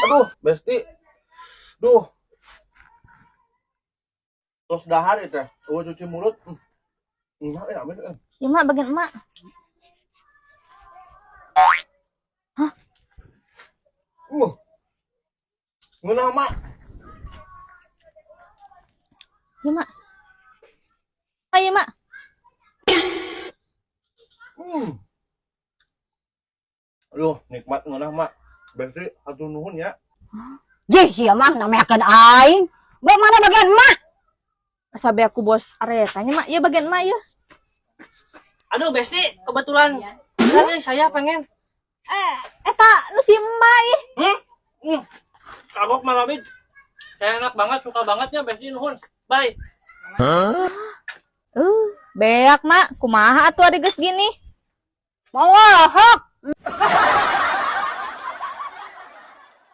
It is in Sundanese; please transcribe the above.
Aduh, Besti. Duh. Terus dahar itu teh. Eueuh cuci mulut. Enggak, ya, amis, eh. Ya, Mak, bagian emak. Ngeunah, Mak. Ya, Mak. Ayo, Mak. Aduh, nikmat ngeunah, Mak. Besti, hatur nuhun ya. Jih, sia mah nameakeun aing. Bae mana bagian emak? Asa be aku bos aretanya, Mak. Ya bagian emak ya. Aduh, Besti, kebetulan bisa nih saya pengen. Eh, eta nu si emak ih. Kagok Mang Abid. Saya enak banget, suka bangetnya Besti, nuhun. Bye. Beak, Mak. Kumaha atuh ari geus gini? Mau hok.